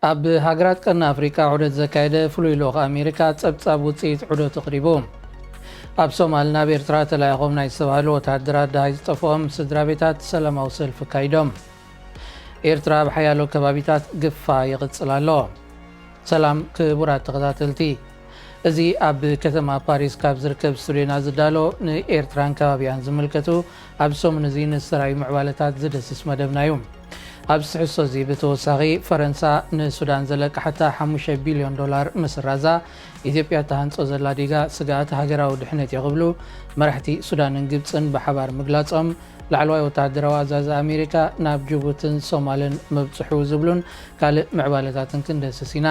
ኣብ ሃገራት ቀርኒ ኣፍሪቃ ዑደት ዘካየደ ፍሉይ ልኡኽ ኣሜሪካ ጸብጻብ ውጽኢት ዑደቱ ኣቕሪቡ። ኣብ ሶማል ናብ ኤርትራ ተላኢኾም ናይ ዝተባህሉ ወተሃደራት ደሃይ ዝጠፍኦም ስድራ ቤታት ሰላማዊ ሰልፊ ኣካይዶም። ኤርትራ ኣብ ሓያሎ ከባቢታት ግፋ ይቕጽል ኣሎ። ሰላም ክቡራት ተኸታተልቲ፣ እዚ ኣብ ከተማ ፓሪስ ካብ ዝርከብ ስቱድዮና ዝዳሎ ንኤርትራን ከባቢኣን ዝምልከቱ ኣብ ሰሙን እዚ ንዝተራእዩ ምዕባለታት ዝድህስስ መደብና እዩ። ኣብዚ ትሕዝቶ እዚ ብተወሳኺ፣ ፈረንሳ ንሱዳን ዘለቅሓታ ሓሙሽተ ቢልዮን ዶላር ምስራዛ፣ ኢትዮጵያ እትሃንጾ ዘላ ዲጋ ስግኣት ሃገራዊ ድሕነት እዩ ክብሉ መራሕቲ ሱዳንን ግብጽን ብሓባር ምግላጾም፣ ላዕለዋይ ወተሃደራዊ ኣዛዚ ኣሜሪካ ናብ ጅቡትን ሶማልን ምብጽሑ ዝብሉን ካልእ ምዕባለታትን ክንደስስ ኢና።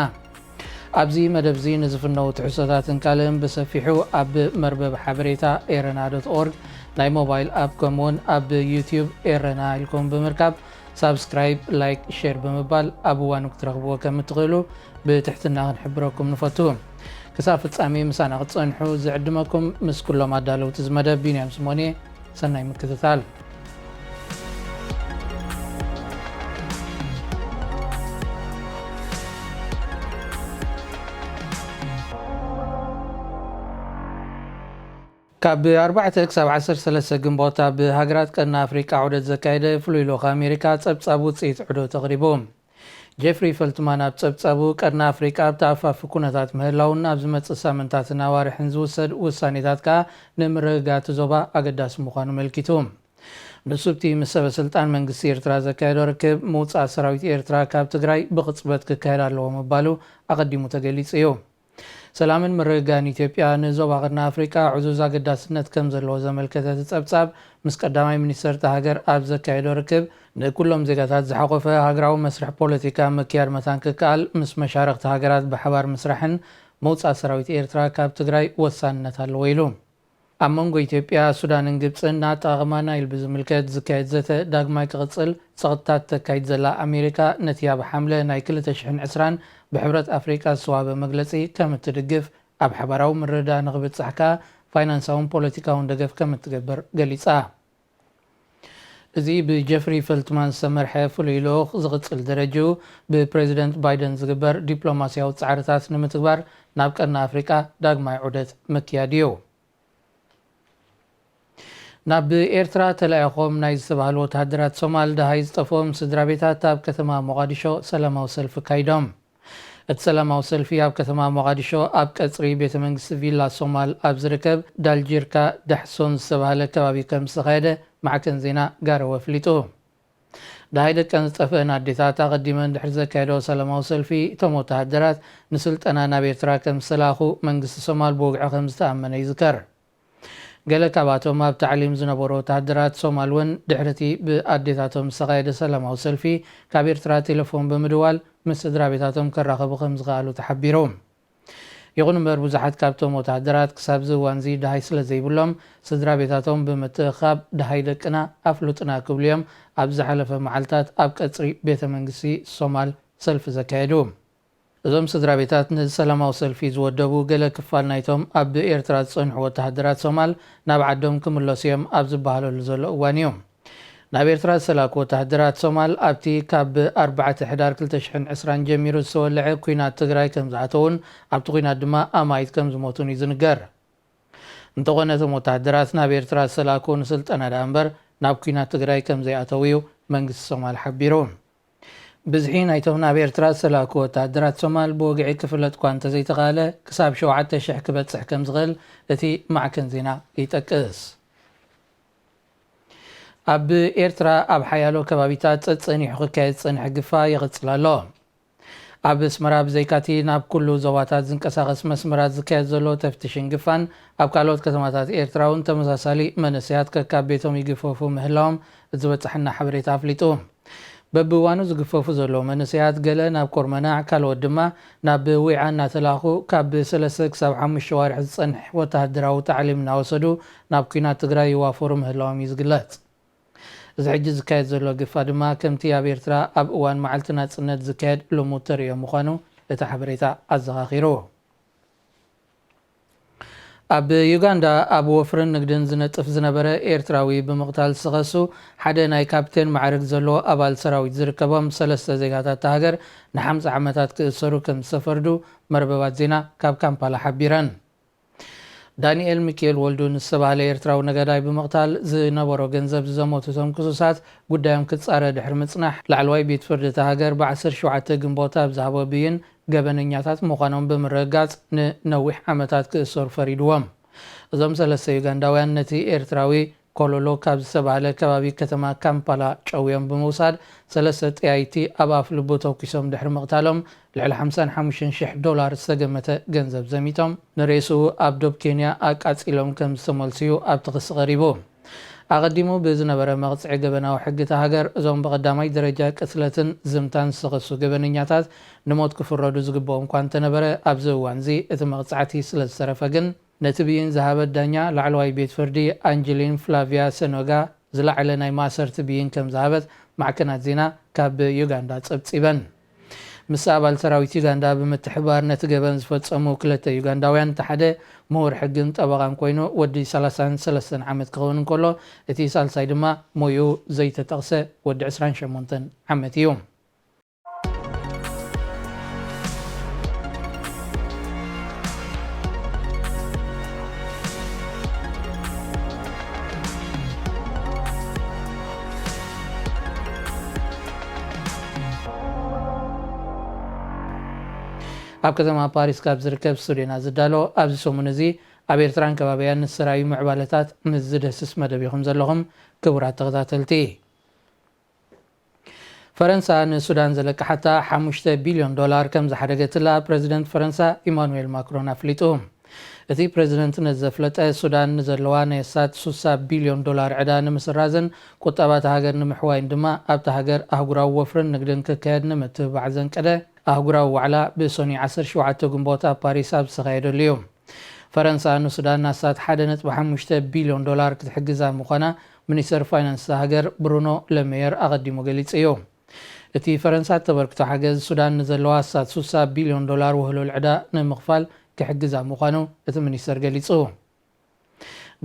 ኣብዚ መደብ እዚ ንዝፍነዉ ትሕዝቶታትን ካልእን ብሰፊሑ ኣብ መርበብ ሓበሬታ ኤረና ዶት ኦርግ፣ ናይ ሞባይል ኣፕ፣ ከምኡውን ኣብ ዩትዩብ ኤረና ኢልኩም ብምርካብ ሳብስክራይብ፣ ላይክ፣ ሼር ብምባል ኣብ እዋኑ ክትረኽብዎ ከም እትኽእሉ ብትሕትና ክንሕብረኩም ንፈቱ። ክሳብ ፍጻሜ ምሳና ክትጸንሑ ዝዕድመኩም ምስ ኩሎም ኣዳለውቲ እዚ መደብ ቢንያም ስሞን እየ። ሰናይ ምክትታል። ካብ ኣርባዕተ ክሳብ ዓሰርተ ሰለስተ ግንቦት ኣብ ሃገራት ቀርኒ ኣፍሪቃ ዑደት ዘካየደ ፍሉይ ልኡኽ ኣሜሪካ ጸብጻብ ውጽኢት ዑደቱ ኣቕሪቡ። ጄፍሪ ፈልትማን ኣብ ጸብጻቡ፣ ቀርኒ ኣፍሪቃ ኣብ ተኣፋፊ ኩነታት ምህላውን ኣብ ዝመጽእ ሳምንታትን ኣዋርሕን ዝውሰድ ውሳኔታት ከኣ ንምርግጋእ እቲ ዞባ ኣገዳሲ ምዃኑ ኣመልኪቱ። ንሱ፣ ኣብቲ ምስ ሰበ ስልጣን መንግስቲ ኤርትራ ዘካየዶ ርክብ፣ ምውጻእ ሰራዊት ኤርትራ ካብ ትግራይ ብቕጽበት ክካየድ ኣለዎ ምባሉ ኣቐዲሙ ተገሊጹ እዩ። ሰላምን ምርግጋእን ኢትዮጵያ ንዞባ ቀርኒ ኣፍሪቃ ዕዙዝ ኣገዳስነት ከም ዘለዎ ዘመልከተ እቲ ጸብጻብ፣ ምስ ቀዳማይ ሚኒስተር እታ ሃገር ኣብ ዘካየዶ ርክብ፣ ንኩሎም ዜጋታት ዝሓቖፈ ሃገራዊ መስርሕ ፖለቲካ ምክያድ መታን ክከኣል፣ ምስ መሻርኽቲ ሃገራት ብሓባር ምስራሕን ምውጻእ ሰራዊት ኤርትራ ካብ ትግራይ ወሳንነት ኣለዎ ኢሉ። ኣብ መንጎ ኢትዮጵያ፣ ሱዳንን ግብጽን ንኣጠቓቕማ ናይል ብዝምልከት ዝካየድ ዘተ ዳግማይ ክቕጽል ጸቕጥታት ተካይድ ዘላ ኣሜሪካ፣ ነቲ ኣብ ሓምለ ናይ ክልተ ሽሕን ዕስራን ብሕብረት ኣፍሪቃ ዝተዋህበ መግለጺ ከም እትድግፍ ኣብ ሓባራዊ ምርድዳእ ንኽብጻሕ ከኣ ፋይናንሳውን ፖለቲካውን ደገፍ ከም እትገብር ገሊጻ። እዚ ብጀፍሪ ፈልትማን ዝተመርሐ ፍሉይ ልኡኽ ዝቕጽል ደረጅኡ ብፕሬዚደንት ባይደን ዝግበር ዲፕሎማስያዊ ጻዕርታት ንምትግባር ናብ ቀርኒ ኣፍሪቃ ዳግማይ ዑደት ምክያድ እዩ። ናብ ኤርትራ ተላኢኾም ናይ ዝተባህሉ ወተሃደራት ሶማል ደሃይ ዝጠፍኦም ስድራ ቤታት ኣብ ከተማ ሞቓዲሾ ሰላማዊ ሰልፊ ኣካይዶም። እቲ ሰላማዊ ሰልፊ ኣብ ከተማ ሞቓዲሾ ኣብ ቀጽሪ ቤተ መንግስቲ ቪላ ሶማል ኣብ ዝርከብ ዳልጂርካ ዳሕሶን ዝተባህለ ከባቢ ከም ዝተኻየደ ማዕከን ዜና ጋረወ ኣፍሊጡ። ደሃይ ደቀን ዝጠፍአን ኣዴታት ኣቐዲመን ድሕሪ ዘካየዶ ሰላማዊ ሰልፊ፣ እቶም ወተሃደራት ንስልጠና ናብ ኤርትራ ከም ዝተላእኹ መንግስቲ ሶማል ብወግዒ ከም ዝተኣመነ ይዝከር። ገለ ካብኣቶም ኣብ ታዕሊም ዝነበሩ ወተሃደራት ሶማል እውን ድሕሪ እቲ ብኣዴታቶም ዝተኻየደ ሰላማዊ ሰልፊ ካብ ኤርትራ ቴሌፎን ብምድዋል ምስ ስድራ ቤታቶም ከራኸቡ ከም ዝኸኣሉ ተሓቢሩ። ይኹን እምበር፣ ብዙሓት ካብቶም ወተሃደራት ክሳብ እዚ እዋን እዚ ደሃይ ስለ ዘይብሎም፣ ስድራ ቤታቶም ብምትእኽኻብ፣ ደሃይ ደቅና ኣፍልጡና ክብሉ እዮም ኣብ ዝሓለፈ መዓልታት ኣብ ቀጽሪ ቤተ መንግስቲ ሶማል ሰልፊ ዘካየዱ። እዞም ስድራ ቤታት ነዚ ሰላማዊ ሰልፊ ዝወደቡ ገለ ክፋል ናይቶም ኣብ ኤርትራ ዝጸንሑ ወተሃደራት ሶማል ናብ ዓዶም ክምለሱ እዮም ኣብ ዝበሃለሉ ዘሎ እዋን እዩ። ናብ ኤርትራ ዝተላእኩ ወተሃደራት ሶማል ኣብቲ ካብ ኣርባዕተ ሕዳር ክልተ ሽሕን ዕስራን ጀሚሩ ዝተወልዐ ኲናት ትግራይ ከም ዝኣተዉን ኣብቲ ኲናት ድማ ኣማኢት ከም ዝሞቱን እዩ ዝንገር። እንተኾነ እቶም ወተሃደራት ናብ ኤርትራ ዝተላእኩ ንስልጠና ደኣ እምበር ናብ ኲናት ትግራይ ከም ዘይኣተዉ እዩ መንግስቲ ሶማል ሓቢሩ። ብዝሒ ናይቶም ናብ ኤርትራ ዝተላእኩ ወተሃደራት ሶማል ብወግዒ ክፍለጥ እኳ እንተዘይተኻእለ፣ ክሳብ ሸውዓተ ሽሕ ክበጽሕ ከም ዝኽእል እቲ ማዕከን ዜና ይጠቅስ። ኣብ ኤርትራ ኣብ ሓያሎ ከባቢታት ጸጸኒሑ ክካየድ ዝጸንሐ ግፋ ይቕጽል ኣሎ። ኣብ ኣስመራ ብዘይካቲ ናብ ኩሉ ዞባታት ዝንቀሳቐስ መስመራት ዝካየድ ዘሎ ተፍትሽን ግፋን፣ ኣብ ካልኦት ከተማታት ኤርትራ እውን ተመሳሳሊ መንእሰያት ከካብ ቤቶም ይግፈፉ ምህላዎም ዝበጽሓና ሓበሬታ ኣፍሊጡ። በብእዋኑ ዝግፈፉ ዘለዉ መንእሰያት፣ ገለ ናብ ኮርመናዕ፣ ካልኦት ድማ ናብ ዊዓ እናተላእኹ፣ ካብ ሰለስተ ክሳብ ሓሙሽተ ዋርሒ ዝጸንሕ ወተሃደራዊ ታዕሊም እናወሰዱ ናብ ኲናት ትግራይ ይዋፈሩ ምህላዎም እዩ ዝግለጽ። እዚ ሕጂ ዝካየድ ዘሎ ግፋ ድማ ከምቲ ኣብ ኤርትራ ኣብ እዋን መዓልቲ ናጽነት ዝካየድ ልሙድ ተርእዮ ምዃኑ እቲ ሓበሬታ ኣዘኻኺሩ። ኣብ ዩጋንዳ ኣብ ወፍርን ንግድን ዝነጥፍ ዝነበረ ኤርትራዊ ብምቕታል ዝተኸሱ ሓደ ናይ ካፕቴን ማዕርግ ዘለዎ ኣባል ሰራዊት ዝርከቦም ሰለስተ ዜጋታት እታ ሃገር ንሓምሳ ዓመታት ክእሰሩ ከም ዝተፈርዱ መርበባት ዜና ካብ ካምፓላ ሓቢረን። ዳንኤል ሚኪኤል ወልዱ ንዝተባህለ ኤርትራዊ ነጋዳይ ብምቕታል ዝነበሮ ገንዘብ ዝዘመቱ እቶም ክሱሳት ጉዳዮም ክጻረ ድሕሪ ምጽናሕ፣ ላዕለዋይ ቤት ፍርዲ እታ ሃገር ብ ዓሰርተ ሸውዓተ ግንቦት ኣብ ዝሃቦ ብይን ገበነኛታት ምዃኖም ብምርግጋጽ ንነዊሕ ዓመታት ክእሰሩ ፈሪድዎም። እዞም ሰለስተ ዩጋንዳውያን ነቲ ኤርትራዊ ኮሎሎ ካብ ዝተባህለ ከባቢ ከተማ ካምፓላ ጨውዮም ብምውሳድ፣ ሰለስተ ጠያይቲ ኣብ ኣፍ ልቡ ተኩሶም ድሕሪ ምቕታሎም፣ ልዕሊ ሓምሳን ሓሙሽተን ሽሕ ዶላር ዝተገመተ ገንዘብ ዘሚቶም፣ ንሬስኡ ኣብ ዶብ ኬንያ ኣቃጺሎም ከም ዝተመልሱ'ዩ ኣብቲ ክሲ ቀሪቡ። ኣቐዲሙ ብዝነበረ መቕጽዒ ገበናዊ ሕጊ እታ ሃገር፣ እዞም ብቐዳማይ ደረጃ ቅትለትን ዝምታን ዝተኸሱ ገበነኛታት ንሞት ክፍረዱ ዝግብኦም እኳ እንተነበረ፣ ኣብዚ እዋን'ዚ እቲ መቕጻዕቲ ስለ ዝተረፈ ግን፣ ነቲ ብይን ዝሃበት ዳኛ ላዕለዋይ ቤት ፍርዲ ኣንጀሊን ፍላቪያ ሰኖጋ ዝለዓለ ናይ ማእሰርቲ ብይን ከም ዝሃበት ማዕከናት ዜና ካብ ዩጋንዳ ጸብጺበን። ምስ ኣባል ሰራዊት ዩጋንዳ ብምትሕብባር ነቲ ገበን ዝፈጸሙ ክልተ ዩጋንዳውያን፣ እቲ ሓደ ምሁር ሕግን ጠበቓን ኮይኑ፣ ወዲ ሰላሳን ሰለስተን ዓመት ክኸውን እንከሎ፣ እቲ ሳልሳይ ድማ ሞይኡ ዘይተጠቕሰ ወዲ ዕስራን ሸሞንተን ዓመት እዩ። ኣብ ከተማ ፓሪስ ካብ ዝርከብ ስቱድዮና ዝዳሎ፣ ኣብዚ ሰሙን እዚ ኣብ ኤርትራን ከባቢያን ዝተራእዩ ምዕባለታት ምስ ዝደስስ መደብ ኢኹም ዘለኹም፣ ክቡራት ተኸታተልቲ። ፈረንሳ ንሱዳን ዘለቅሓታ ሓሙሽተ ቢልዮን ዶላር ከም ዝሓደገትላ ፕረዚደንት ፈረንሳ ኢማኑኤል ማክሮን ኣፍሊጡ። እቲ ፕረዚደንት ነዚ ዘፍለጠ፣ ሱዳን ንዘለዋ ናይ ኣስታት ሱሳ ቢልዮን ዶላር ዕዳ ንምስራዝን ቁጠባ እታ ሃገር ንምሕዋይን ድማ ኣብታ ሃገር ኣህጉራዊ ወፍርን ንግድን ክካየድ ንምትብባዕ ዘንቀደ ኣህጉራዊ ዋዕላ ብሰኑይ ዓሰርተ ሸውዓተ ግንቦት ኣብ ፓሪስ ኣብ ዝተኻየደሉ እዩ። ፈረንሳ ንሱዳን ኣስታት ሓደ ነጥቢ ሓሙሽተ ቢልዮን ዶላር ክትሕግዛ ምዃና ሚኒስተር ፋይናንስ እታ ሃገር ብሩኖ ለሜየር ኣቐዲሙ ገሊጹ እዩ። እቲ ፈረንሳ እተበርክቶ ሓገዝ፣ ሱዳን ንዘለዋ ኣስታት ሱሳ ቢልዮን ዶላር ውህሉል ዕዳ ንምኽፋል ክሕግዛ ምዃኑ እቲ ሚኒስተር ገሊጹ።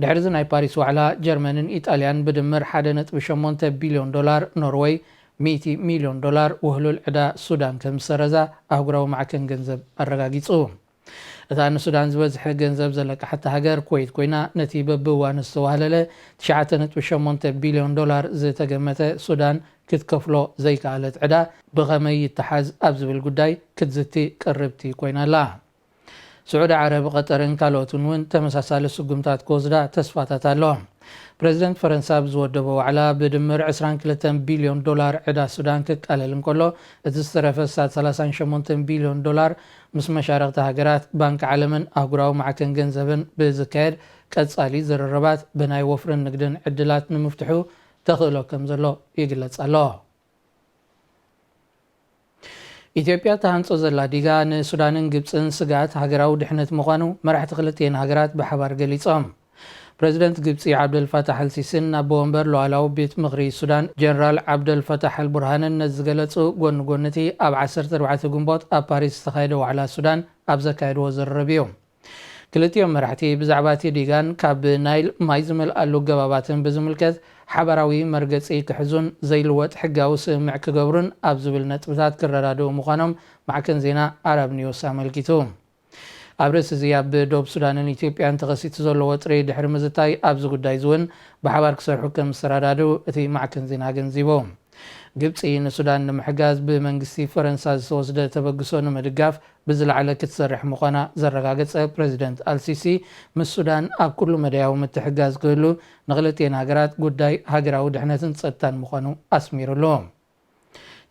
ድሕሪ እዚ ናይ ፓሪስ ዋዕላ፣ ጀርመንን ኢጣልያን ብድምር ሓደ ነጥቢ ሸሞንተ ቢልዮን ዶላር፣ ኖርወይ ሚእቲ ሚልዮን ዶላር ውህሉል ዕዳ ሱዳን ከም ዝሰረዛ ኣህጉራዊ ማዕከን ገንዘብ ኣረጋጊጹ። እታ ንሱዳን ዝበዝሐ ገንዘብ ዘለቅሓታ ሃገር ኩዌት ኮይና፣ ነቲ በብእዋኑ ዝተዋህለለ ትሽዓተ ነጥቢ ሸሞንተ ቢልዮን ዶላር ዝተገመተ ሱዳን ክትከፍሎ ዘይከኣለት ዕዳ ብኸመይ ይተሓዝ ኣብ ዝብል ጉዳይ ክትዝቲ ቅርብቲ ኮይና ኣላ። ስዑዲ ዓረብ፣ ቐጠርን ካልኦትን እውን ተመሳሳሊ ስጉምታት ክወስዳ ተስፋታት ኣሎ። ፕረዚደንት ፈረንሳ ኣብ ዝወደቦ ዋዕላ፣ ብድምር ዕስራን ክልተን ቢልዮን ዶላር ዕዳ ሱዳን ክቃለል እንከሎ፣ እቲ ዝተረፈ ስታት ሰላሳን ሸሞንተን ቢልዮን ዶላር ምስ መሻርኽቲ ሃገራት፣ ባንኪ ዓለምን ኣህጉራዊ ማዕከን ገንዘብን ብዝካየድ ቀጻሊ ዝርርባት፣ ብናይ ወፍርን ንግድን ዕድላት ንምፍትሑ ተኽእሎ ከም ዘሎ ይግለጽ ኣሎ። ኢትዮጵያ ትሃንጾ ዘላ ዲጋ ንሱዳንን ግብጽን ስግኣት ሃገራዊ ድሕነት ምዃኑ መራሕቲ ክልቲኤን ሃገራት ብሓባር ገሊጾም። ፕረዚደንት ግብጺ ዓብደል ፋታሕ ኣልሲሲን ኣቦ ወንበር ሉዓላዊ ቤት ምኽሪ ሱዳን ጀነራል ዓብደል ፋታሕ ኣልቡርሃንን ነዚ ዝገለጹ፣ ጎኒ ጎኒ እቲ ኣብ ዓሰርተ ኣርባዕተ ግንቦት ኣብ ፓሪስ ዝተኻየደ ዋዕላ ሱዳን ኣብ ዘካየድዎ ዝርርብ እዩ። ክልቲኦም መራሕቲ ብዛዕባ እቲ ዲጋን ካብ ናይል ማይ ዝመልኣሉ ኣገባባትን ብዝምልከት ሓባራዊ መርገጺ ክሕዙን ዘይልወጥ ሕጋዊ ስምምዕ ክገብሩን ኣብ ዝብል ነጥብታት ክረዳድኡ ምዃኖም ማዕከን ዜና ኣረብ ኒውስ ኣመልኪቱ። ኣብ ርእሲ እዚ፣ ኣብ ዶብ ሱዳንን ኢትዮጵያን ተኸሲቱ ዘሎ ወጥሪ ድሕሪ ምዝታይ፣ ኣብዚ ጉዳይ እዚ እውን ብሓባር ክሰርሑ ከም ዝተረዳድኡ እቲ ማዕከን ዜና ኣገንዚቡ። ግብጺ ንሱዳን ንምሕጋዝ ብመንግስቲ ፈረንሳ ዝተወስደ ተበግሶ ንምድጋፍ ብዝለዓለ ክትሰርሕ ምዃና ዘረጋገጸ ፕረዚደንት ኣልሲሲ፣ ምስ ሱዳን ኣብ ኩሉ መዳያዊ ምትሕግጋዝ ክህሉ፣ ንክልቲኤን ሃገራት ጉዳይ ሃገራዊ ድሕነትን ጸጥታን ምዃኑ ኣስሚሩሉ።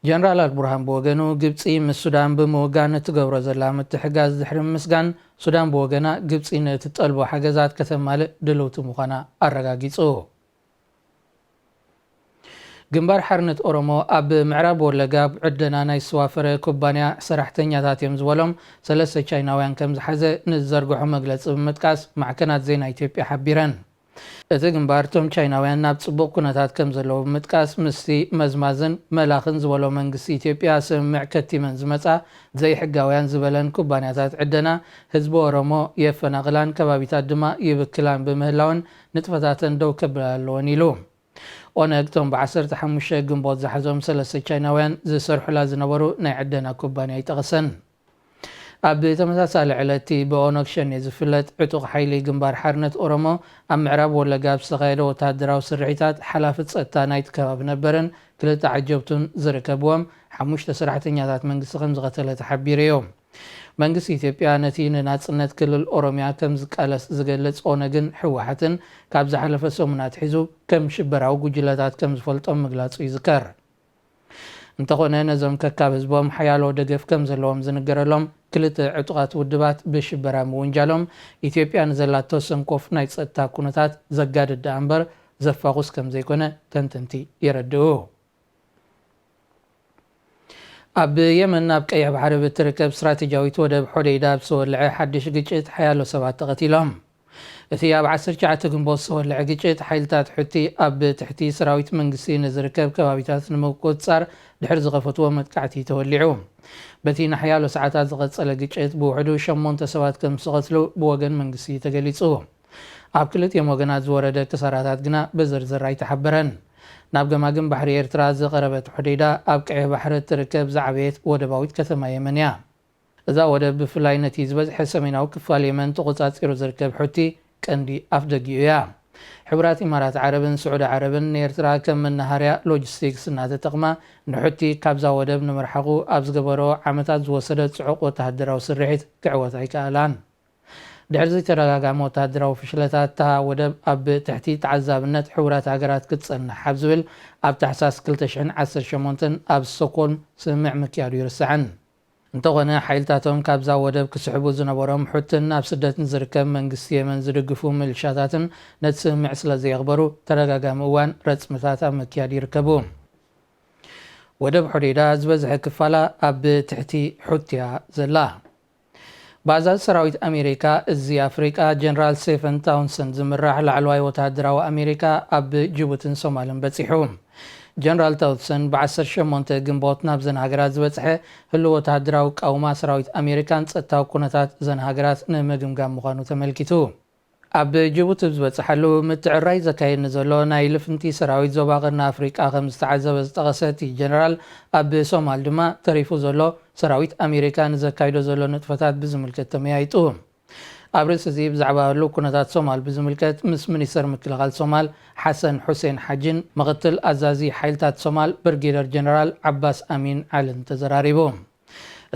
ጀነራል ኣልቡርሃን ብወገኑ፣ ግብጺ ምስ ሱዳን ብምውጋን እትገብሮ ዘላ ምትሕግጋዝ ድሕሪ ምምስጋን፣ ሱዳን ብወገና ግብጺ ንእትጠልቦ ሓገዛት ከተማልእ ድልውቲ ምዃና ኣረጋጊጹ። ግንባር ሓርነት ኦሮሞ ኣብ ምዕራብ ወለጋ ኣብ ዕደና ናይ ዝተዋፈረ ኩባንያ ሰራሕተኛታት እዮም ዝበሎም ሰለስተ ቻይናውያን ከም ዝሓዘ ንዝዘርግሖ መግለጺ ብምጥቃስ ማዕከናት ዜና ኢትዮጵያ ሓቢረን። እቲ ግንባር እቶም ቻይናውያን ናብ ጽቡቕ ኩነታት ከም ዘለዉ ብምጥቃስ፣ ምስቲ መዝማዝን መላኽን ዝበሎ መንግስቲ ኢትዮጵያ ስምምዕ ከቲመን ዝመጻ ዘይሕጋውያን ዝበለን ኩባንያታት ዕደና ህዝቢ ኦሮሞ የፈናቕላን ከባቢታት ድማ ይብክላን ብምህላውን ንጥፈታተን ደው ከብላ ኣለወን ኢሉ። ኦነግ እቶም ብ15 ግንቦት ዝሓዞም ሰለስተ ቻይናውያን ዝሰርሑላ ዝነበሩ ናይ ዕደና ኩባንያ ኣይጠቐሰን። ኣብ ተመሳሳሊ ዕለት፣ እቲ ብኦነግ ሸኔ ዝፍለጥ ዕጡቕ ሓይሊ ግንባር ሓርነት ኦሮሞ ኣብ ምዕራብ ወለጋ ኣብ ዝተኻየደ ወተሃደራዊ ስርሒታት ሓላፊ ጸጥታ ናይቲ ከባቢ ነበርን ክልተ ዓጀብቱን ዝርከብዎም ሓሙሽተ ሰራሕተኛታት መንግስቲ ከም ዝቐተለ ተሓቢሩ እዩ። መንግስቲ ኢትዮጵያ ነቲ ንናጽነት ክልል ኦሮሚያ ከም ዝቃለስ ዝገልጽ ኦነግን ህወሓትን ካብ ዝሓለፈ ሰሙን ኣትሒዙ ከም ሽበራዊ ጉጅለታት ከም ዝፈልጦም ምግላጹ ይዝከር። እንተኾነ ነዞም ከካብ ህዝቦም ሓያሎ ደገፍ ከም ዘለዎም ዝንገረሎም ክልተ ዕጡቓት ውድባት ብሽበራ ምውንጃሎም ኢትዮጵያ ንዘላቶ ሰንኮፍ ናይ ጸጥታ ኩነታት ዘጋድድ ደኣ እምበር ዘፋኹስ ከም ዘይኮነ ተንተንቲ የረድኡ። ኣብ የመን ኣብ ቀይሕ ባሕሪ ብትርከብ ስትራቴጂያዊት ወደብ ሖዴይዳ ኣብ ዝተወልዐ ሓድሽ ግጭት ሓያሎ ሰባት ተቐቲሎም። እቲ ኣብ 19 ግንቦት ዝተወልዐ ግጭት ሓይልታት ሑቲ ኣብ ትሕቲ ሰራዊት መንግስቲ ንዝርከብ ከባቢታት ንምቁጽጻር ድሕሪ ዝኸፈትዎ መጥቃዕቲ ተወሊዑ። በቲ ንሓያሎ ሰዓታት ዝቐጸለ ግጭት ብውሕዱ ሸሞንተ ሰባት ከም ዝተቐትሉ ብወገን መንግስቲ ተገሊጹ። ኣብ ክልቲኦም ወገናት ዝወረደ ክሳራታት ግና ብዝርዝር ኣይተሓበረን። ናብ ገማግም ባሕሪ ኤርትራ ዝቐረበት ሖዴይዳ ኣብ ቀይሕ ባሕሪ እትርከብ ዝዓበየት ወደባዊት ከተማ የመን እያ። እዛ ወደብ ብፍላይ ነቲ ዝበዝሐ ሰሜናዊ ክፋል የመን ተቖጻጺሩ ዝርከብ ሑቲ ቀንዲ ኣፍደጊኡ እያ። ሕቡራት ኢማራት ዓረብን ስዑዲ ዓረብን ንኤርትራ ከም መናሃርያ ሎጂስቲክስ እናተጠቕማ ንሑቲ ካብዛ ወደብ ንምርሓቑ ኣብ ዝገበሮ ዓመታት ዝወሰደ ጽዑቕ ወተሃደራዊ ስርሒት ክዕወት ኣይከኣላን። ድሕሪ ዝተደጋጋሚ ወተሃደራዊ ፍሽለታት፣ እታ ወደብ ኣብ ትሕቲ ተዓዛብነት ሕቡራት ሃገራት ክትጸንሕ ኣብ ዝብል ኣብ ታሕሳስ ክልተ ሽሕን ዓሰርተ ሸሞንተን ኣብ ስቶክሆልም ስምምዕ ምክያዱ ይርሳዕን። እንተኾነ ሓይልታቶም ካብዛ ወደብ ክስሕቡ ዝነበሮም ሑትን ኣብ ስደት ንዝርከብ መንግስቲ የመን ዝድግፉ ሚሊሻታትን ነቲ ስምምዕ ስለ ዘየኽበሩ ተደጋጋሚ እዋን ረጽምታት ኣብ ምክያድ ይርከቡ። ወደብ ሖዴዳ ዝበዝሐ ክፋላ ኣብ ትሕቲ ሑቲ እያ ዘላ። ብኣዛዚ ሰራዊት ኣሜሪካ እዚ ኣፍሪቃ ጀነራል ስቴፈን ታውንሰን ዝምራሕ ላዕለዋይ ወተሃደራዊ ኣሜሪካ ኣብ ጅቡትን ሶማልን በጺሑ። ጀነራል ታውንሰን ብ18 ግንቦት ናብዘን ሃገራት ዝበጽሐ ህሉው ወተሃደራዊ ቃውማ ሰራዊት ኣሜሪካን ጸጥታዊ ኩነታት እዘን ሃገራት ንምግምጋም ምዃኑ ተመልኪቱ። ኣብ ጅቡቲ ኣብ ዝበጽሓሉ ምትዕርራይ ዘካየድ ንዘሎ ናይ ልፍንቲ ሰራዊት ዞባ ቀርኒ ኣፍሪቃ ከም ዝተዓዘበ ዝጠቐሰ እቲ ጀነራል፣ ኣብ ሶማል ድማ ተሪፉ ዘሎ ሰራዊት ኣሜሪካ ንዘካይዶ ዘሎ ንጥፈታት ብዝምልከት ተመያይጡ። ኣብ ርእሲ እዚ ብዛዕባ ህሉው ኩነታት ሶማል ብዝምልከት ምስ ሚኒስተር ምክልኻል ሶማል ሓሰን ሑሴን ሓጂን ምኽትል ኣዛዚ ሓይልታት ሶማል ብርጌደር ጀነራል ዓባስ ኣሚን ዓልን ተዘራሪቡ።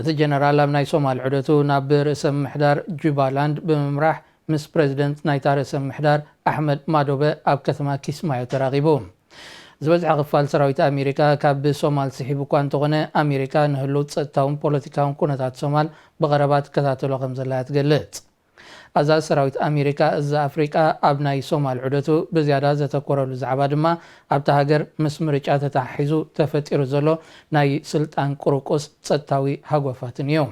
እቲ ጀነራል ኣብ ናይ ሶማል ዑደቱ ናብ ርእሰ ምምሕዳር ጁባላንድ ብምምራሕ ምስ ፕረዚደንት ናይታ ርእሰ ምምሕዳር ኣሕመድ ማዶበ ኣብ ከተማ ኪስማዮ ተራኺቡ። ዝበዝሐ ክፋል ሰራዊት ኣሜሪካ ካብ ሶማል ስሒቡ እኳ እንተኾነ፣ ኣሜሪካ ንህሉው ጸጥታውን ፖለቲካውን ኩነታት ሶማል ብቐረባ ትከታተሎ ከም ዘላ እያ ትገልጽ። ኣዛዚ ሰራዊት ኣሜሪካ እዚ ኣፍሪቃ ኣብ ናይ ሶማል ዑደቱ ብዝያዳ ዘተኮረሉ ዛዕባ ድማ ኣብታ ሃገር ምስ ምርጫ ተተሓሒዙ ተፈጢሩ ዘሎ ናይ ስልጣን ቁርቁስ ጸጥታዊ ሃጓፋትን እዩ።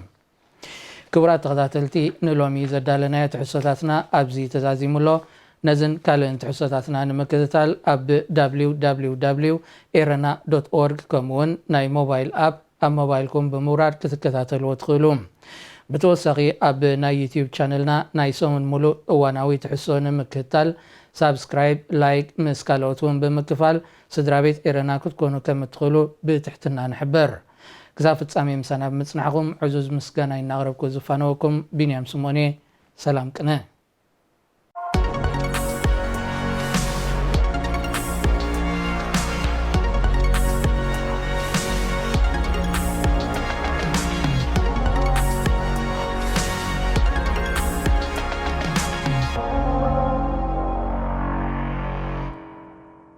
ክቡራት ተኸታተልቲ፣ ንሎሚ ዘዳለናዮ ትሕዝቶታትና ኣብዚ ተዛዚሙ ኣሎ። ነዝን ካልእን ትሕዝቶታትና ንምክትታል ኣብ www ኤረና ዶት ኦርግ ከምኡውን ናይ ሞባይል ኣፕ ኣብ ሞባይልኩም ብምውራድ ክትከታተልዎ ትኽእሉ። ብተወሳኺ ኣብ ናይ ዩትዩብ ቻነልና ናይ ሰሙን ሙሉእ እዋናዊ ትሕዝቶ ንምክትታል ሳብስክራይብ፣ ላይክ ምስ ካልኦት እውን ብምክፋል ስድራ ቤት ኤረና ክትኮኑ ከም እትኽእሉ ብትሕትና ንሕብር። ክሳብ ፍጻሜ ምሳና ብምጽናሕኩም ዕዙዝ ምስጋና እናቕረብኩ ዝፋነወኩም ቢንያም ስምኦን እየ። ሰላም ቅነ።